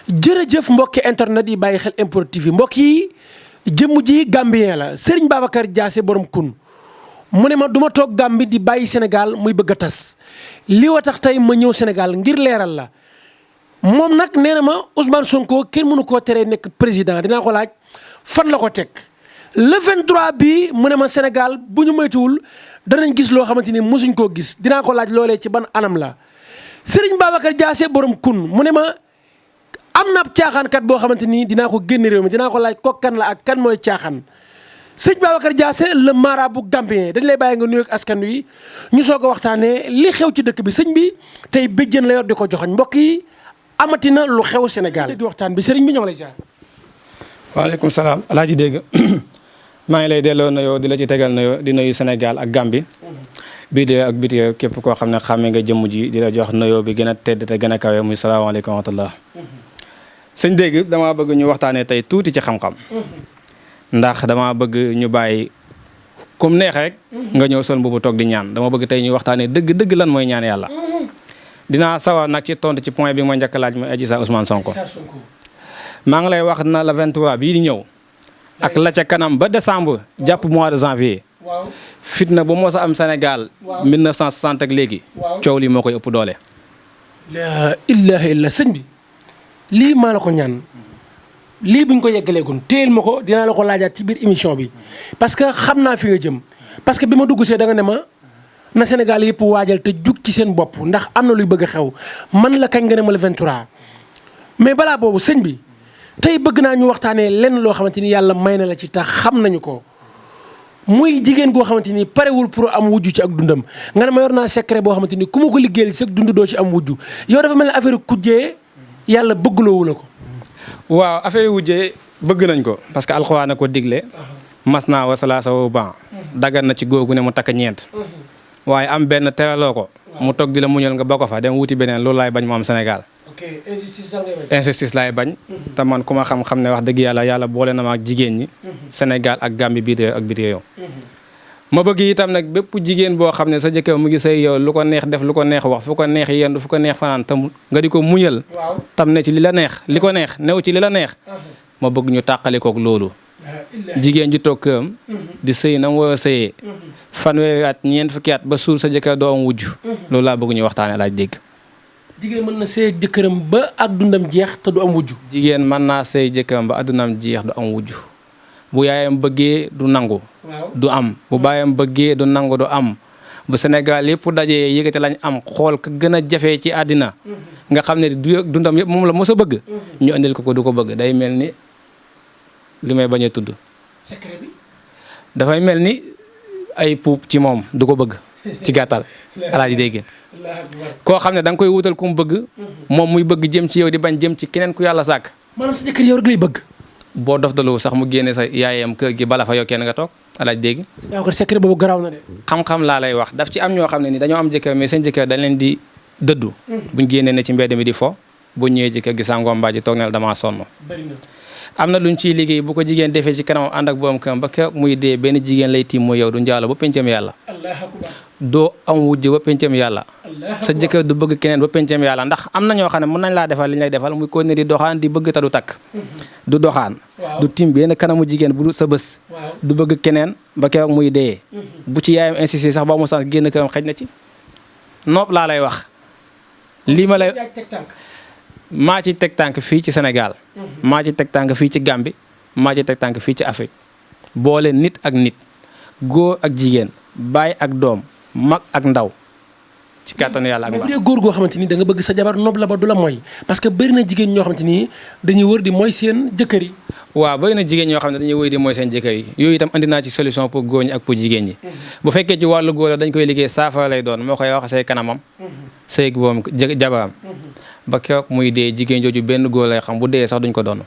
jërëjëf mbokki internet yi bàyyi xel MPROD TV mbokk yi jëmm ji Gambien la Serigne Babacar Diassé borom kun mu ne ma du ma toog Gambie di bàyyi Sénégal muy bëgg a tas li wa tax tey ma ñëw Sénégal ngir leeral la moom nag nee na ma Ousmane Sonko kenn mënu koo teree nekk président dinaa ko laaj fan la ko teg le 23 bi mu ne ma Sénégal bu ñu moytuwul danañ gis loo xamante ni mosuñ koo gis dinaa ko laaj loolee ci ban anam la Serigne Babacar Diassé borom kun mu ne ma am na ab caaxaankat boo xamante ni dinaa ko génne réew mi dinaa ko laaj ko kan la ak kan mooy caaxaan sëñ Babacar Diassé le marabout gambien dañ lay bàyyi nga nuyoog askan wi ñu soog a waxtaanee li xew ci dëkk bi sëñ bi tey béjjën la yor di ko joxoñ mbokk yi amatina lu xew Sénégal. dégg waxtaan bi sëriñ bi ñoo ngi lay ziar. waaleykum salaam alaaji dégg maa ngi lay delloo nuyoo di la ci tegal nuyoo di nuyu Sénégal ak Gambie. bii de ak biti képp koo xam ne xàmme nga jëmm ji di la jox nuyoo bi gën a tedd te gën a kawe muy salaamaaleykum wa rahmatullah. sëñ dégg damaa bëgg ñu waxtaanee tey tuuti ci xam-xam. ndax dama bëgg ñu bàyyi comme neex rek nga ñëw sol mbubu toog di ñaan dama bëgg tey ñu waxtaanee dëgg lan mooy ñaan yàlla. dinaa sawar nag ci tontu ci point bi ma njëkk laaj mooy Adji Sarr Ousmane Sonko. maa ngi lay wax na la 23 bii di ñëw. ak la ca kanam ba décembre jàpp mois de janvier. fitna bu mos a am Sénégal. 1960 ak léegi. coow lii moo koy ëpp doole. la ilaha illa sëñ bi lii maa la ko ñaan. lii buñ ko yeggaleegun téel ma ko dinaa la ko laajaat ci biir émission bi parce que xam naa fi nga jëm parce que bi ma dugg see da nga ne ma na Sénégal yëpp waajal te jug ci seen bopp ndax am na luy bëgg a xew man la kañ nga ne ma le 23. mais balaa boobu sëñ bi tey bëgg naa ñu waxtaanee lenn loo xamante ni yàlla may na la ci tax xam nañu ko muy jigéen goo xamante ni parewul pour am wujju ci ak dundam nga ne ma yor naa secret boo xamante ni ku ma ko liggéeyal ci ak dund doo ci am wujju yow dafa mel ne affaire kujjee yàlla bëggloowu la ko. waaw affaire wujjee bëgg nañ ko parce que alxuraan a ko digle mas naa wa salaasa wa ban dagan na ci góor gu ne mu takk ñeent waaye am benn teraloo ko mu toog di la muñal nga ba ko fa dem wuti beneen loolu laay bañ mu am Sénégal. Injustice laay bañ te man ku ma xam-xam ne wax dëgg yàlla boole na ma ak jigéen ñi Sénégal ak Gambie bii réew ak biti réew ma bëgg itam nag bépp jigéen boo xam ne sa jëkkër mu ngi say yow lu ko neex def lu ko neex wax fu ko neex yendu fu ko neex fanaan tam nga di ko muñal tam ne ci li la neex li ko neex new ci li la neex ma bëgg ñu tàqalikook loolu jigéen ji toog këram di sëy na mu war a sëyee fanweeri at ñeent fukki at ba suul sa jëkkër doo am wujj loolu laa bëgg ñu waxtaane laaj dégg jigéen mën na sëy jëkkëram ba ak dundam jeex te du am wujj jigéen mën naa sëy jëkkëram ba addunam jeex du am wujj bu yaayam bëggee du nangu du am bu baayam bëggee du nangu du am bu Sénégal yëpp dajee yëkkate lañ am xool ka gën a jafe ci àddina nga xam ne dundam yëpp moom la mos a bëgg ñu andil ko du ko bëgg day mel ni li may bañ a tudd secret bi dafay mel ni ay puub ci moom du ko bëgg ci gàttal alaaji dégg koo xam ne da nga koy wutal ku mu bëgg moom muy bëgg jëm ci yow di bañ jëm ci keneen ku yàlla sàkk maanaam sa jëkkër yow rek lay bëgg boo dof daloo sax mu génne sa yaayam kër gi bala fa yow kenn nga toog alaaj dégg waaw ko secret boobu garaaw na de xam-xam laa lay wax daf ci am ñoo xam ne ni dañoo am jëkkër mais seen jëkkër dañ leen di dëddu buñ génnee ne ci mbedd mi di fo bu ñëwee ci kër gi sangom mbaaji toog ne damaa sonn am na luñ ciy liggéey bu ko jigéen defee ci kanamam ànd ak boom këram ba keroog muy dee benn jigéen lay tiim mooy yow du njaalo ba pencam yàlla doo am wujj ba pencam yàlla sa jëkkër du bëgg keneen ba pencam yàlla ndax am na ñoo xam ne mën nañ laa defal li ñu lay defal muy ko ne di doxaan di bëgg ta du takk du doxaan du tiim benn kanamu jigéen bu du sa bës du bëgg keneen ba keroog muy dee bu ci yaayam insisté sax ba mu sax génn këram xëj na ci nopp laa lay wax lii ma lay maa ci teg tànk fii ci Sénégal maa ci teg tànk fii ci Gambie maa ci teg tànk fii ci Afrique boole nit ak nit góor ak jigéen baay ak doom mag ak ndaw ci kàttanu yàlla ak bu dee góor goo xamante ni da nga bëgg sa jabar nopp la ba du la mooy parce que bëri na jigéen ñoo xamante ni dañuy wër di mooy seen jëkkër yi waaw bëri na jigéen ñoo xam ne dañuy wër di mooy seen jëkkër yi yooyu itam andi naa ci solution pour góor ñi ak pour jigéen ñi bu fekkee ci wàllu góor la dañ koy liggéey saafara lay doon moo koy wax say kanamam say boom jabaram ba keroog muy dee jigéen jooju benn góor lay xam bu dee sax duñ ko doon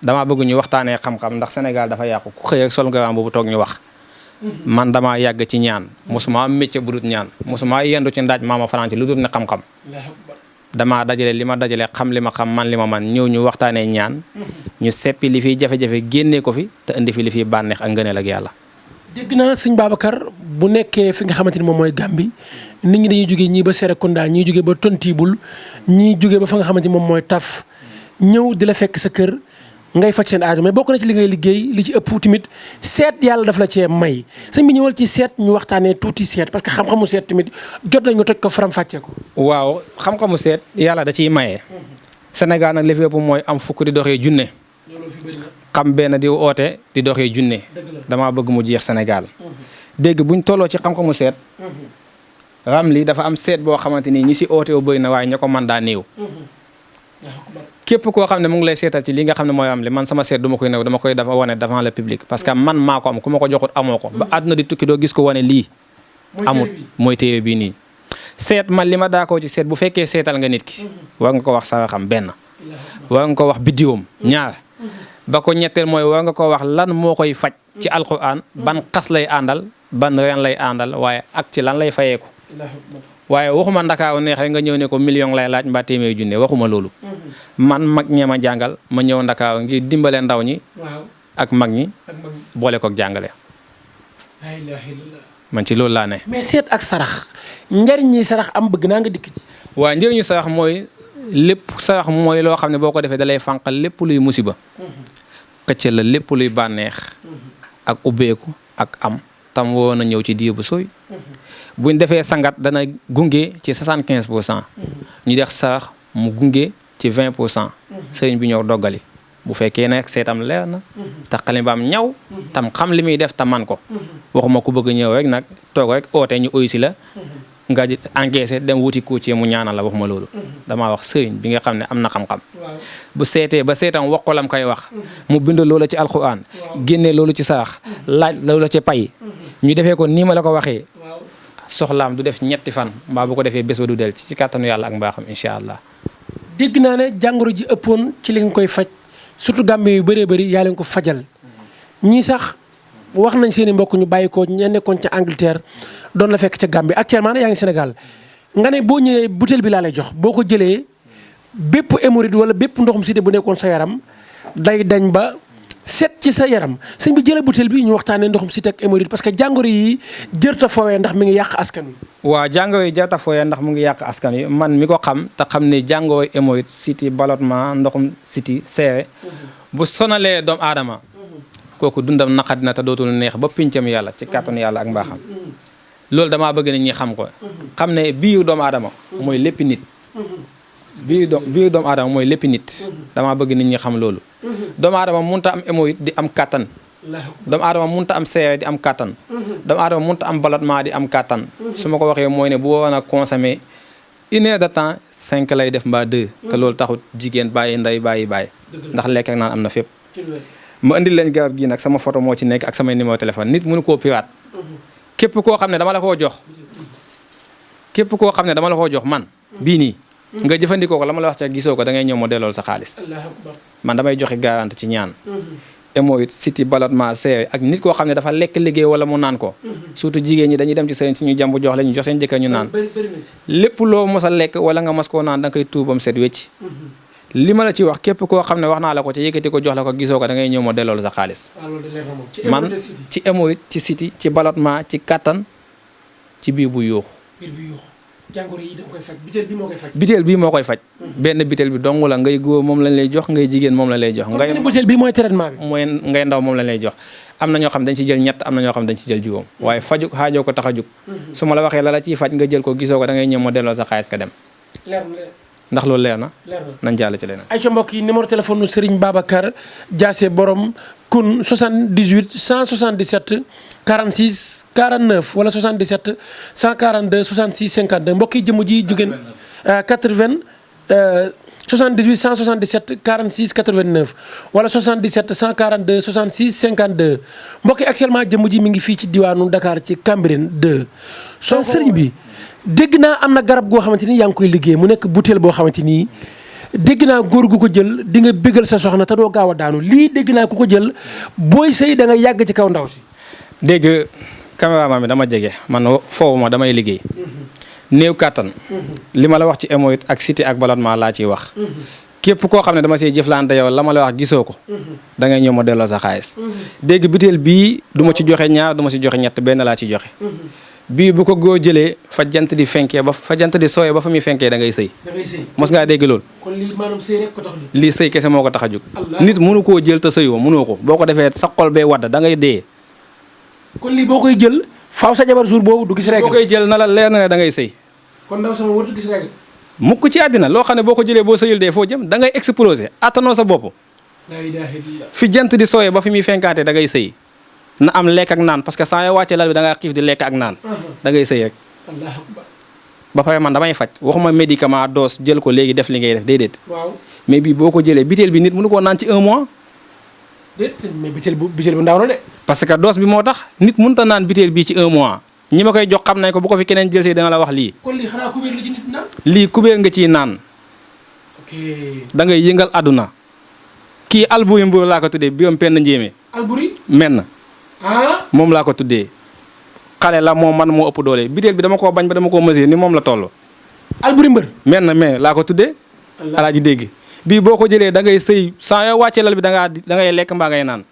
damaa bëgg ñu waxtaanee xam-xam ndax Sénégal dafa yàqu ku xëy ak sol nga boobu toog ñu wax man damaa yàgg ci ñaan mosuma métier bu dut ñaan mosuma yendu ci ndaaj maama faranci lu dul ne xam-xam damaa dajale li ma dajale xam li ma xam man li ma man ñëw ñu waxtaanee ñaan ñu seppi li fiy jafe-jafe génnee ko fi te indi fi li fiy bànneex ak ngëneel ak yàlla dégg naa sëñ Babacar bu nekkee fi nga xamante ni moom mooy Gambie nit ñi dañuy jógee ñii ba Serekunda ñii jógee ba Tontibul ñii jógee ba fa nga xamante ni moom mooy Taf ñëw di la fekk sa kër ngay faj seen aajo mais bokk na ci li ngay liggéey li ci ëpp tamit seet yàlla daf la cee may sëñ bi ñëwal ci seet ñu waxtaanee tuuti seet parce que xam-xamu seet tamit jot nañ nga toj ko faram-fàccee ko. waaw xam-xamu seet yàlla da ciy maye. Sénégal nag li fi ëpp mooy am fukk di doxee junne. xam benn di oote di doxee junne. damaa bëgg mu jeex Sénégal. dégg buñ tolloo ci xam-xamu seet. ram li dafa am seet boo xamante ni ñi si oote wu bëri na waaye ña ko man daa néew. képp koo xam ne mu ngi lay seetal ci li nga xam ne mooy am li man sama seet du ma koy néew dama koy dafa wane devant le public parce que man maa ko am ku ma ko joxut amoo ko ba àdduna di tukki doo gis ko wane lii. amul mooy téere bii nii. seet man li ma daa koo ci seet bu fekkee seetal nga nit ki. war nga ko wax sa xam benn. war nga ko wax biddiwam ñaar. ba ko ñetteel mooy war nga ko wax lan moo koy faj ci alquran ban xas lay àndal ban reen lay àndal waaye ak ci lan lay fayeeku waaye waxuma ndakaaru neexee nga ñëw ne ko million lay laaj mbaa téeméer junne waxuma loolu man mag ñee ma jàngal ma ñëw ndakaaru ngir dimbale ndaw ñi ak mag ñi boole kook jàngale man ci loolu laa ne. mais seet ak sarax njariñ ñi sarax am bëgg naa nga dikk ci. waaw njëriñu sarax mooy lépp sarax mooy loo xam ne boo ko defee dalay fànqal lépp luy musiba xëccal la lépp luy bànneex ak ubbeeku ak am tam woo na ñëw ci diir bu sooy buñ defee sangat dana gunge ci 75% ñu def sarax mu gunge ci 20% sëriñ bi ñëw doggali bu fekkee ne seetam leer na te xalimbaam ñaw tam xam li muy def te man ko waxuma ku bëgg ñëw rek nag toog rek oote ñu oysi la nga encaissé dem wuti coach mu ñaanal la waxuma loolu damaa wax sëriñ bi nga xam ne am na xam-xam bu seetee ba seetam wax ko lam koy wax mu bind loola ci alxuraan génne loolu ci sarax laaj loola ci pay ñu defee ko nii ma la ko waxee soxlaam du def ñetti fan mbaa bu ko defee bés ba du del ci kàttanu yàlla ak mbaaxam incha allah. dégg naa ne jàngoro ji ëppoon ci li nga koy faj surtout Gambie yu bëree bëri yaa leen ko fajal ñii sax wax nañ seen i mbokk ñu bàyyi ko ña nekkoon ca Angleterre doon la fekk ca Gambie actuellement nag yaa ngi Sénégal nga ne boo ñëwee butéel bi laa lay jox boo ko jëlee bépp hémorroïde wala bépp ndoxum cité bu nekkoon sa yaram day dañ ba set ci sa yaram sëñ bi jëlee butéel bi ñu waxtaanee ndoxum cité ak hémorroïde parce que jàngoro yi jërta foowee ndax mi ngi yàq askan wi. waaw jàngoro yi jërta foowee ndax mu ngi yàq askan wi man mi ko xam te xam ne jàngoro hémorroïde cité ballottement ndoxum cité seere bu sonalee doomu aadama kooku dundam naqadi na te dootul neex ba pincam yàlla ci kàttanu yàlla ak mbaaxam loolu damaa bëgg nit ñi xam ko xam ne biiru doomu aadama mooy lépp nit biiru doomu aadama mooy lépp nit damaa bëgg nit ñi xam loolu doomu aadama munta am hémorroïde di am kàttan doomu aadama munta am seere di am kàttan doomu aadama munta am ballottement di am kàttan su ma ko waxee mooy ne bu woon a consommer 1 heure de temps 5 lay def mbaa 2 te loolu taxut jigéen bàyyi nday bàyyi ndax lekk ak naan am na fépp ma indil leen garab gii nag sama photo moo ci nekk ak samay numéro téléphone nit mënu koo pirate képp koo xam ne dama la koo jox man bii nii nga jëfandikoo ko la ma la wax ca gisoo ko da ngay ñëw ma dellool sa xaalis man damay joxe garantie ci ñaan hémorroïde cité ballottement seere ak nit koo xam ne dafa lekk liggéey wala mu naan ko surtout jigéen ñi dañuy dem ci sëriñ si ñu jàmb jox la ñu jox seen jëkkër ñu naan lépp loo mos a lekk wala nga mos koo naan da nga koy tuubam set wecc li ma la ci wax képp koo xam ne wax naa la ko ci yëkkati ko jox la ko gisoo ko da ngay ñëw ma dellool sa xaalis man ci hémorroïde ci cité ci ballottement ci kattan ci biir bu yuux jàngoro yi da koy faj bitéel bii moo koy faj. bitéel bii moo koy faj. benn bitéel bi dong la ngay góor moom lañ lay jox ngay jigéen moom lañ lay jox. ngay bitéel bii mooy traitement bi. mooy ngay ndaw moom lañ lay jox am na ñoo xam dañ ci jël ñett am na ñoo xam dañ ci jël juróom waaye faju xaajoo ko tax a jug. su ma la waxee la ciy faj nga jël ko gisoo ko da ngay ñëw ma delloo sa xaalis ka dem. leer na ndax loolu leer na. nañ jàll ci leneen. ayca mbokk yi numéro téléphone Serigne Babacar Diassé borom kun 78 177 46 49 wala 77 142 66 52 mbokk yi jëmm ji jugeen 78 177 46 89 wala 77 142 66 52 mbokk yi actuellement jëmm ji mi ngi fii ci diwaanu Dakar ci Cambérène 2. soo sëriñ bi dégg naa am na garab goo xamante ni yaa ngi koy liggéey mu nekk butéel boo xamante ni dégg naa góor gu ko jël di nga bégal sa soxna te doo gaaw a daanu lii dégg naa ku ko jël booy sëy da nga yàgg ci kaw ndaw si. dégg caméraman bi dama jege man foofu ma damay liggéey. néew kàttan li ma la wax ci hémorroïde ak cité ak ballottement laa ciy wax képp koo xam ne dama see jëflante yow la ma la wax gisoo ko da ngay ñëw ma delloo sa xaalis dégg biteel bii du ma ci joxe ñaar du ma ci joxe ñett benn laa ci joxe bii bu ko góor jëlee fa jant di fenkee ba fa jant di sooyee ba fa muy fenkee da ngay sëy mos ngaa dégg loolu kon lii maanaam sëy rek ko tax li lii sëy kese moo ko tax a jóg nit mënu koo jël te sëyoo mënoo ko boo ko defee sa xol bee wadd da ngay dee kon lii boo koy jël faaw sa jabar jour boobu du gis règle boo koy jël na la leer na ne da ngay sëy kon ndaw sama warut gis règle mukk ci àddina loo xam ne boo ko jëlee boo sëyul dee foo jëm da ngay exploser attanoo sa bopp laa ilaaha illallah fi jant di sooyee ba fi muy fenkaate da ngay sëy na am lekk ak naan parce que saa yoo wàccee lal bi da ngaa xiif di lekk ak naan da ngay sëy rek allahu akbar ba pare man damay faj waxuma médicament dose jël ko léegi def li ngay def déedéet waaw mais bii boo ko jëlee biteel bi nit mënu koo naan ci 1 mois déet mais biteel bu ndaw na de parce que dose bi moo tax nit mënut a naan biteel bii ci 1 mois ñi ma koy jox xam nañ ko bu ko fi keneen jël see dana la wax lii kon lii xanaa kubéer la ci nit naan lii kubéer nga ciy naan ok da ngay yëngal àdduna kii alburi mbur laa ko tuddee biram penn njéeme alburi menn ah moom laa ko tuddee xale la moo man moo ëpp doole biteel bi dama koo bañ ba dama koo mesure ni moom la toll alburi mbër menn mais laa ko tuddee alaaji dégg bii boo ko jëlee da ngay sëy saa yoo wàccee lal bi da ngay lekk mbaa ngay naan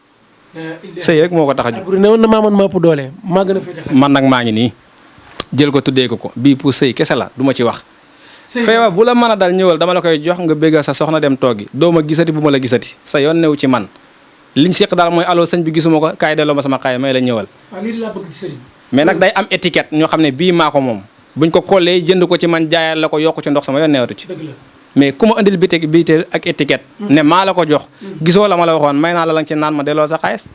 sëy rek moo ko tax a jóg alburi ne woon na maa man maa ëpp doole maa gën a féete xel man nag maa ngi nii jël ko tuddee ko bii pour sëy kese la du ma ci wax feebar bu la mën a dal ñëwal dama la koy jox nga béggal sa soxna dem toogi doo ma gisati bu ma la gisati sa yoon new ci man liñ seq daal mooy allo sëñ bi gisuma ko kaay delloo ma sama xaay may la ñëwal waaw lii laa bëgg ci sëriñ mais nag day am étiquette ñoo xam ne bii maa ko moom buñ ko kollee jënd ko ci man jaayal la ko yokk ci ndox sama yoon newatu ci dëgg la mais ku ma indil biteel ak étiquette ne maa la ko jox gisoo la ma la waxoon may naa la lang ci naan ma delloo sa xaalis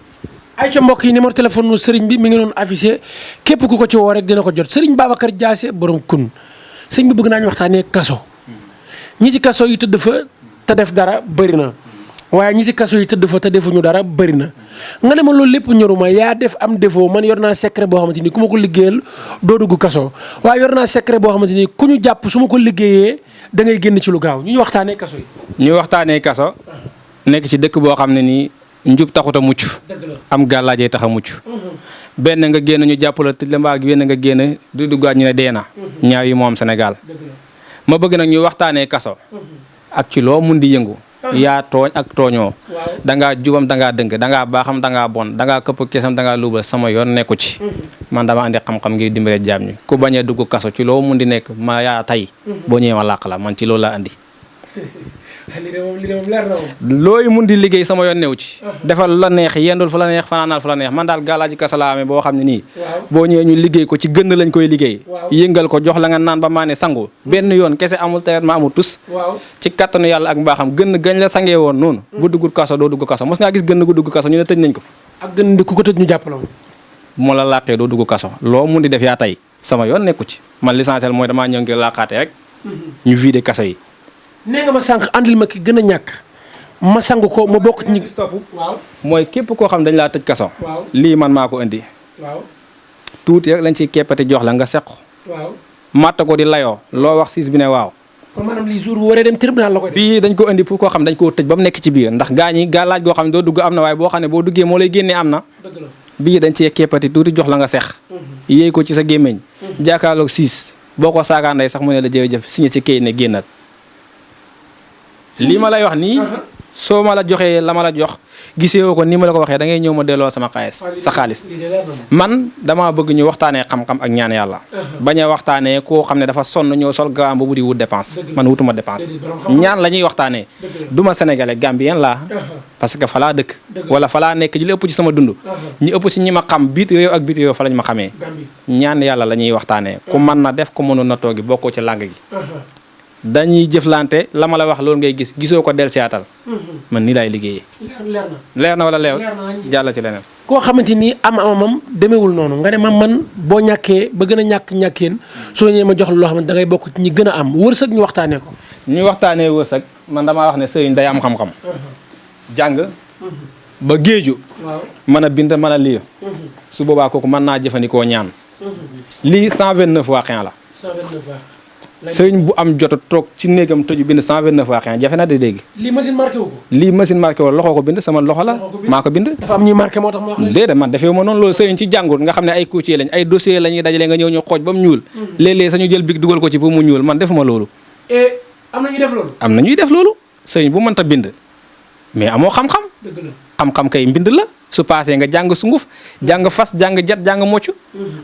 ay ca mbokk yi numéro téléphone nu sëriñ bi mi ngi doon affiché képp ku ko ci woo rek dina ko jot sëriñ Babacar Diassé borom kun sëñ bi bëgg naa ñu waxtaanee kaso ñi ci kaso yi tëdd fa te def dara bëri na waaye ñi ci kaso yi tëdd fa te defuñu dara bëri na nga ne ma loolu lépp ñoruma yaa def am défaut man yor naa secret boo xamante ni ku ma ko liggéeyal doo dugg kaso waaye yor naa secret boo xamante ni ku ñu jàpp su ma ko liggéeyee da ngay génn ci lu gaaw ñu waxtaanee kaso yi. ñu waxtaanee kaso nekk ci dëkk boo xam ne nii njub taxut a mucc am gàllaajee tax a mucc benn nga génn ñu jàpp la tëj la mbaa benn nga génn du duggaat ñu ne dee na ñaar yi moo am Sénégal ma bëgg nag ñu waxtaanee kaso ak ci loo mun di yëngu yaa tooñ ak tooñoo dangaa jubam dangaa dënk dangaa baaxam dangaa bon dangaa këpp kesam dangaa luubal sama yoon nekku ci man dama andi xam-xam ngir dimbale jaam ñi ku bañ a dugg kaso ci loo mun di nekk ma yaa tay boo ñëwee ma làq la man ci loolu laa andi li de moom leer na moom. looyu mun di liggéey sama yoon new ci defal la neex yendul fa la neex fanaanal fa la neex man daal gaalaaji kaso laa amee boo xam ne nii boo ñëwee ñu liggéey ko ci gën lañ koy liggéey yëngal ko jox la nga naan ba maa ne sangu benn yoon kese amul traitement amul tus ci kattanu yàlla ak mbaaxam gën gañ la sangee woon noonu bu duggul kaso doo dugg kaso mos ngaa gis gën gu dugg kaso ñu ne tëj nañ ko ak gën di ku ko tëj ñu jàppale bu ma la làqee doo dugg kaso loo mun di def yaa tey sama yoon nekku ci man l'essentiel mooy damaa ñëw ngir làqaate rek ñu vidé kaso yi nee nga ma sànq andil ma ki gën a ñàkk ma sang ko ma bokk ci ñi. waaw mooy képp koo xam dañ laa tëj kaso. waaw lii man maa ko indi. waaw tuuti rek lañ ciy keppati jox la nga seq. waaw matta ko di layoo loo wax siis bi ne waaw. kon maanaam lii jour bu waree dem tribunal la koy def. bii dañ ko indi pour koo xam dañ koo tëj ba mu nekk ci biir ndax gaañi gàllaaj goo xam ne doo dugg am na waaye boo xam ne boo duggee moo lay génnee am na. dëgg la bii dañ cee keppati tuuti jox la nga seq. yéey ko ci sa gémmiñ. jàkkaarloog siis boo ko saakaanday sax mu ne la jërëjëf signé ci kayit ne génnal. lii ma lay wax nii soo ma la joxee la ma la jox gisee woo ko ni ma la ko waxee da ngay ñëw ma delloo sama xaalis sa xaalis man damaa bëgg ñu waxtaanee xam-xam ak ñaan yàlla bañ a waxtaanee koo xam ne dafa sonn ñëw sol gaam boobu di wut dépense man wutuma dépense ñaan la ñuy waxtaanee duma sénégalais gambien laa parce que falaa dëkk wala falaa nekk ji li ëpp ci sama dund ñi ëpp ci ñi ma xam biit réew ak biit réew fa lañ ma xamee ñaan yàlla la ñuy waxtaanee ku mën na def ko mënul na toogi bokkoo ci làng gi dañuy jëflante la ma la wax loolu ngay gis gisoo ko del siyaatal man nii laay liggéeyee. leer na wala leer jàll ci leneen. koo xamante ni am-amam demewul noonu nga ne man boo ñàkkee ba gën a ñàkkeen soo ñëwee ma jox la loo xamante da ngay bokk ci ñi gën a am wërsëg ñu waxtaanee ko. ñu waxtaanee wërsëg man damaa wax ne sëriñ day am xam-xam. jàng ba géeju. mën a bind mën a lire. su boobaa kooku mën naa jëfandikoo ñaan. lii 129 waaqia la. 129 waaw. sëriñ bu am jot a toog ci néegam tëju bind 129 waaqia jafe na de dégg. lii machine marqué wu ko. lii machine marqué wu loxo ko bind sama loxo la maa ko bind. dafa am ñuy marqué moo tax ma wax la. déedéet man defee ma noonu loolu sëriñ ci jàngut nga xam ne ay courtier lañ ay dossier la ñuy dajale nga ñëw ñu xooj ba mu ñuul. léeg-léeg sañu jël big dugal ko ci pour mu ñuul man defuma loolu. am na ñuy def loolu. am na ñuy def loolu sëriñ bu mënta bind mais amoo xam-xam. dëgg la xam-xam kay mbind la su paasee nga jàng sunguf jàng fas jàng jat jàng mocc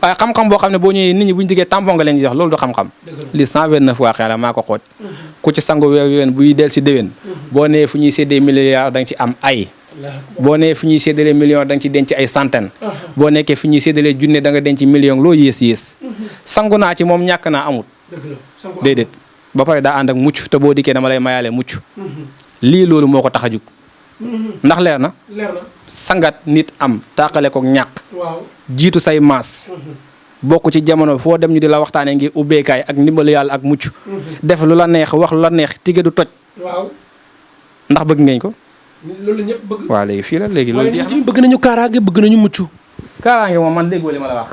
waaye xam-xam boo xam ne boo ñëwee nit ñi bu ñu diggee tampon nga leen di jox loolu du xam-xam li 129 waa xel maa ko xooj ku ci sangu weer ween buy del si déwén boo nee fu ñuy séddee milliards da nga ci am ay boo nee fu ñuy séddalee millions da nga ci denc ay centaine boo nekkee fu ñuy séddalee junne da nga denc million loo yées sangu naa ci moom ñàkk naa amut déedéet ba pare daa ànd ak mucc te boo dikkee dama lay mayaale mucc lii loolu moo ko tax a jug ndax leer na sangat nit am tàqale ko ñàkk jiitu say maas bokk ci jamono foo dem ñu di la waxtaanee ngi ubbeekaay ak ndimbalu yàlla ak mucc def lu la neex wax lu la neex tige du toj ndax bëgg ngeen ko loolu ñëpp bëgg waaw léegi fii la léegi loolu jeex na bëgg nañu kaaraange bëgg nañu mucc kaaraange moom man déggoo li ma la wax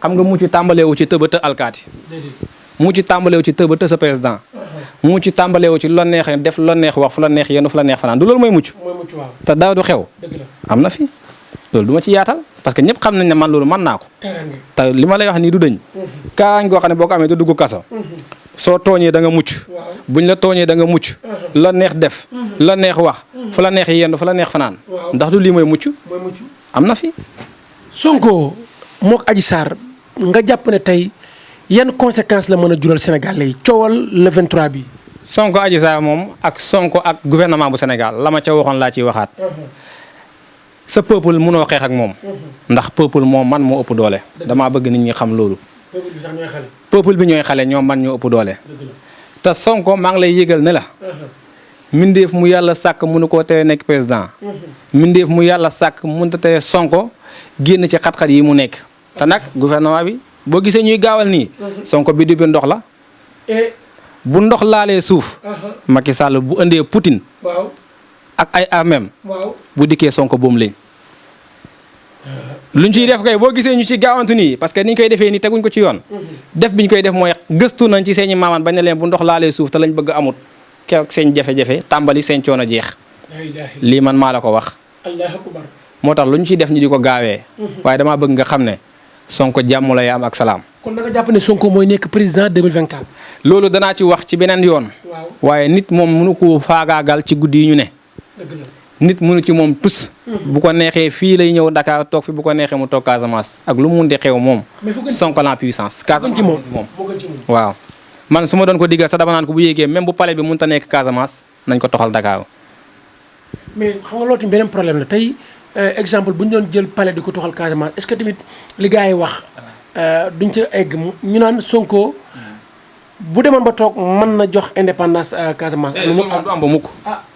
xam nga mucc tàmbaleewu ci tëba të alkaati mucc tàmbaleewu ci tëba të sa président mucc tàmbaleewu ci lu la neex def lu la neex wax fu la neex yenn fu la neex fanaan du loolu mooy mucc te daaw du xew am na fi loolu du ma ci yaatal parce que ñëpp xam nañ ne man loolu mën naa ko te li ma lay wax nii du dëñ kaaraange goo xam ne boo ko amee du dugg kaso soo tooñee da nga mucc buñ la tooñee da nga mucc la neex def la neex wax fu la neex yenn fu la neex fanaan ndax du lii mooy mucc am na fi Sonko mook Adji Sarr nga jàpp ne tey yan conséquences la mën a jural Sénégal yi coowal le 23 bi Sonko Adji Sarr moom ak Sonko ak gouvernement bu Sénégal la ma ca waxoon laa ciy waxaat sa peuple mënoo xeex ak moom ndax peuple moom man moo ëpp doole damaa bëgg nit ñi xam loolu peuple bi ñooy xale ñoom man ñoo ëpp doole te Sonko maa ngi lay yëgal ne la mindeef mu yàlla sàkk mënu koo tere nekk président mindeef mu yàlla sàkk mënut a tere Sonko génn ci xat-xat yi mu nekk te nag gouvernement bi boo gisee ñuy gaawal nii Sonko bi du bi ndox la bu ndox laalee suuf Macky Sall bu indee Poutine ak ay armem bu dikkee Sonko boom leen luñ ciy def kay boo gisee ñu ci gaawantu nii parce que ni ñu koy defee nii teguñ ko ci yoon def bi ñu koy def mooy gëstu nañ ci seeni maamaan bañ ne leen bu ndox laalee suuf te lañ bëgg amut keroog seen jafe-jafe tàmbali seen coono jeex lii man maa la ko wax moo tax lu ñu ciy def ñu di ko gaawee waaye damaa bëgg nga xam ne Sonko jàmm la am ak salaam. kon da nga jàpp ne Sonko mooy nekk président 2024. loolu danaa ci wax ci beneen yoon. waaye nit moom mënu ko faagaagal ci guddi yi ñu ne. nit mënu ci moom tus. bu ko neexee fii lay ñëw Dakar toog fi bu ko neexee mu toog Casamance ak lu mu munti xew moom. Sonko la puissance. Casamance moom waaw. man su ma doon ko diggal sax dama naan ko bu yéegee même bu palais bi mënut a nekk Casamance nañ ko toxal Dakar. mais xam nga loolu tamit beneen problème la tey exemple bu ñu doon jël palais di ko toxal Casamance est-ce que tamit li gars yi wax duñ ca egg ñu naan Sonko bu demoon ba toog mën na jox indépendance Casamance. du am ba mukk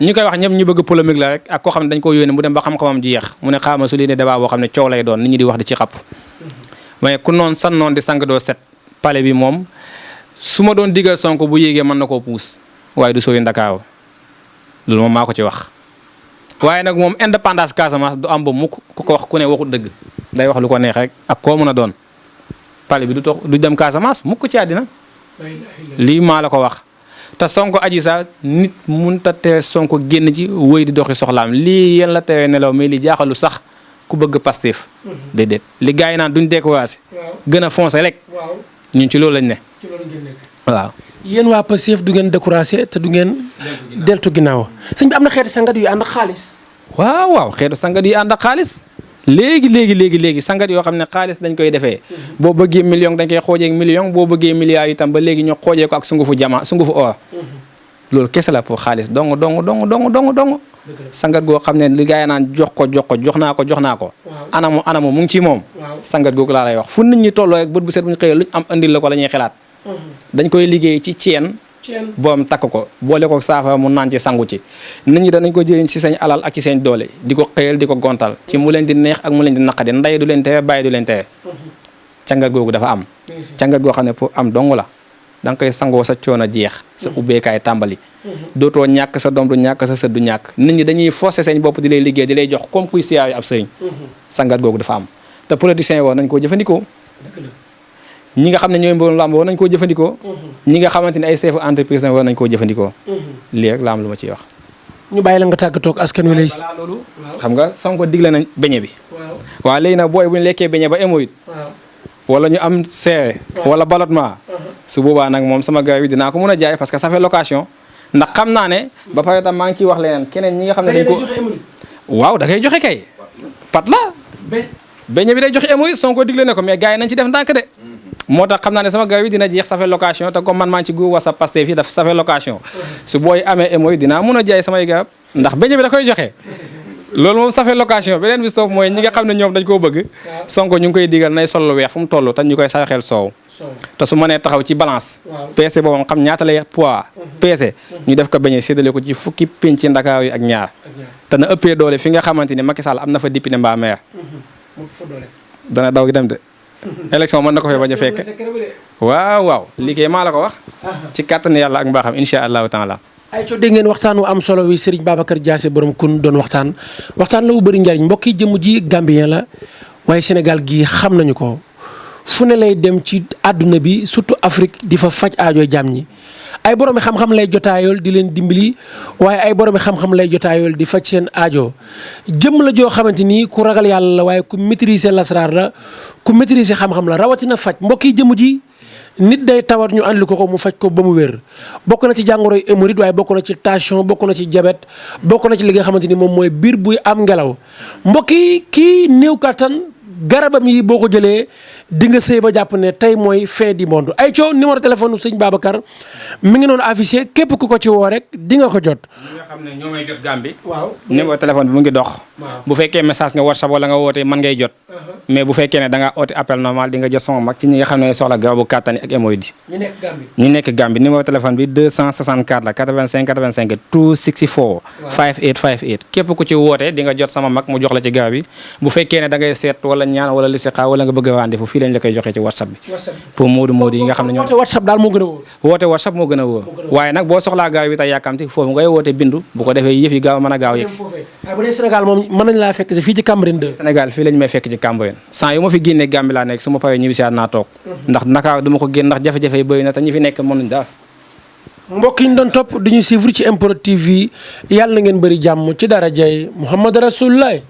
ñi koy wax ñëpp ñu bëgg polémique la rek ak koo xam ne dañ ko yónnee mu dem ba xam-xamam ji yeex mu ne xaama su lii ne débat boo xam ne coow lay doon nit ñi di wax di ci xapp mais ku noon san noon di sang doo set palais bi moom su ma doon diggal Sonko bu yéegee mën na koo puus waaye du sori Ndakaaru loolu moom maa ko ci wax waaye nag moom indépendance Casamance du am ba mukk ku ko wax ku ne waxut dëgg day wax lu ko neex rek ak koo mën a doon palais bi du dem Casamance mukk ci àddina lii maa la ko wax te Sonko Adji Sarr nit mënut a tere Sonko génn ci wëy di doxi soxlaam lii yéen la tere nelaw mais li jaaxalu sax ku bëgg Pastef déedéet li gars yi naan duñ découragé gën a foncé rek ñun ci loolu lañ ne waaw yéen waa Pastef du ngeen découragé te du ngeen deltu ginnaaw sëñ bi am na xeeti sangat yu ànd ak xaalis waaw xeetu sangat yu ànd ak xaalis léegi sangat yoo xam ne xaalis dañ koy defee boo bëggee million dañ koy xoojee ak million boo bëggee milliards itam ba léegi ñu xoojee ko ak sungufu or loolu kese la pour xaalis dong sangat goo xam ne li gaa yi naan jox naa ko anamu mu ngi ci moom sangat googu laa lay wax fu nit ñi tolloo rek bët bu set bu ñu xëyee luñ am andil la ko la ñuy xalaat dañ koy liggéey ci ceen boom takk ko boole ko saafara mu naan ci sangu ci nit ñi danañ ko jëriñ ci seen alal ak ci seen doole di ko xëyal di ko gontal ci mu leen di neex ak mu leen di naqadi nday du leen tere bàyyi du leen tere cangat googu dafa am cangat goo xam ne pour am dong la da nga koy sangoo sa coono jeex sa ubbeekaay tàmbali dootoo ñàkk sa doom du ñàkk sa sët du ñàkk nit ñi dañuy forcer seen bopp di lay liggéey di lay jox comme kuy siyaar ab sëriñ sangat googu dafa am te politiciens yi war nañ koo jëfandikoo ñi nga xam ne ñooy mbooloo làmb war nañ koo jëfandikoo ñi nga xamante ne ay chef entreprise war nañ koo jëfandikoo lii rek la am lu ma ciy wax ñu bàyyi la nga tàggatoo ak askan wi lay loolu xam nga Sonko digle nañ beñe bi waaw léegi nag booy bu ñu lekkee beñe ba hémorroïde wala ñu am seere wala ballottement su boobaa nag moom sama garab yi dinaa ko mën a jaay parce que ça fait location ndax xam naa ne ba pare tam maa ngi ciy wax leneen keneen ñi nga xam ne dañ ko waaw da koy joxe kay pat la beñe bi day joxe hémorroïde Sonko digle ne ko mais gars yi nañ ci def ndànk de moo tax xam naa ne sama gars yi dina jeex ça fait location te comme man maa ngi ci groupe WhatsApp Pastef fii daf ça fait location su booy amee hémorroïde dinaa mun a jaay samay garab ndax beñe bi da koy joxe loolu moom ça fait location beneen bi stop mooy ñi nga xam ne ñoom dañ koo bëgg Sonko ñu ngi koy digal nay sol lu weex fu mu toll te ñu koy saxel soow te su mënee taxaw ci balance peese boobu xam ñaata lay poids peese ñu def ko beñe séddale ko ci fukki pénc ci Ndakaar yi ak ñaar te na ëppee doole fi nga xamante ni Macky Sall am na fa député mbaa maire dana daw gi dem de élection mën na ko fee bañ a fekk waaw liggéey maa la ko wax ci kàttan yàlla ak mbaaxam insha allahu taala ay co dégg ngeen waxtaan wu am solo wi Serigne Babacar Diassé borom kun doon waxtaan la wu bëri njariñ mbokk yi jëmm ji Gambien la waaye Sénégal gii xam nañu ko fu ne lay dem ci àdduna bi surtout Afrique di fa faj aajo jaam ñi ay boroomi xam-xam lay jotaayool di leen dimbali waaye ay boroomi xam-xam lay jotaayool di faj seen aajo jëmm la joo xamante ni ku ragal yàlla la waaye ku maîtriser lasraar la ku maîtriser xam-xam la rawatina faj mbokk yi jëmm ji nit day tawat ñu àndil ko mu faj ko ba mu wér bokk na ci jàngoroy hémorroïde waaye bokk na ci tension bokk na ci diabète bokk na ci li nga xamante ni moom mooy biir buy am ngelaw mbokk yi kii néew kattan garabam yi boo ko jëlee di nga sëy ba jàpp ne tey mooy fin du monde ay coow numéro téléphone sëñ Babacar mi ngi noonu affiché képp ku ko ci woo rek di nga ko jot. ñi nga xam ne ñoo may jot Gambie. waaw numéro téléphone bi mu ngi dox. bu fekkee message nga WhatsApp wala nga woote mën ngay jot. mais bu fekkee ne da ngaa oote appel normal di nga jot sama mag ci ñi nga xam ne soxla garabu kàttan ak hémorroïde. ñu nekk Gambie numéro téléphone bi 264 la 85 85 264. 5858 képp ku ci woote di nga jot sama mag mu jox la ci garab yi bu fekkee ne da ngay seet wala ñaan wala listixaar wala nga bëgg a rendez-vous fii lañ la koy joxee ci WhatsApp bi. pour Modou yi nga xam ne ñoo woote WhatsApp daal moo gën a wóor. woote WhatsApp moo gën a wóor waaye nag boo soxlaa garab yi tey yàkkamti foofu ngay woote bindu bu ko defee yëf yi gaaw mën a gaaw yegg. bu dee Sénégal moom mën nañ laa fekk si fii ci Cambérène 2. Sénégal fii lañ may fekk ci Cambérène sans yu ma fi génnee Gambie laa nekk su ma paree ñibbisiwaat naa toog ndax Dakar du ma ko génn ndax jafe-jafe yi bëri na te ñi fi nekk mënuñ daal. mbokk yi ñu doon topp duñu suivre ci MPROD TV yàlla na ngeen bëri jàmm ci darajay Muhammad Rasulullah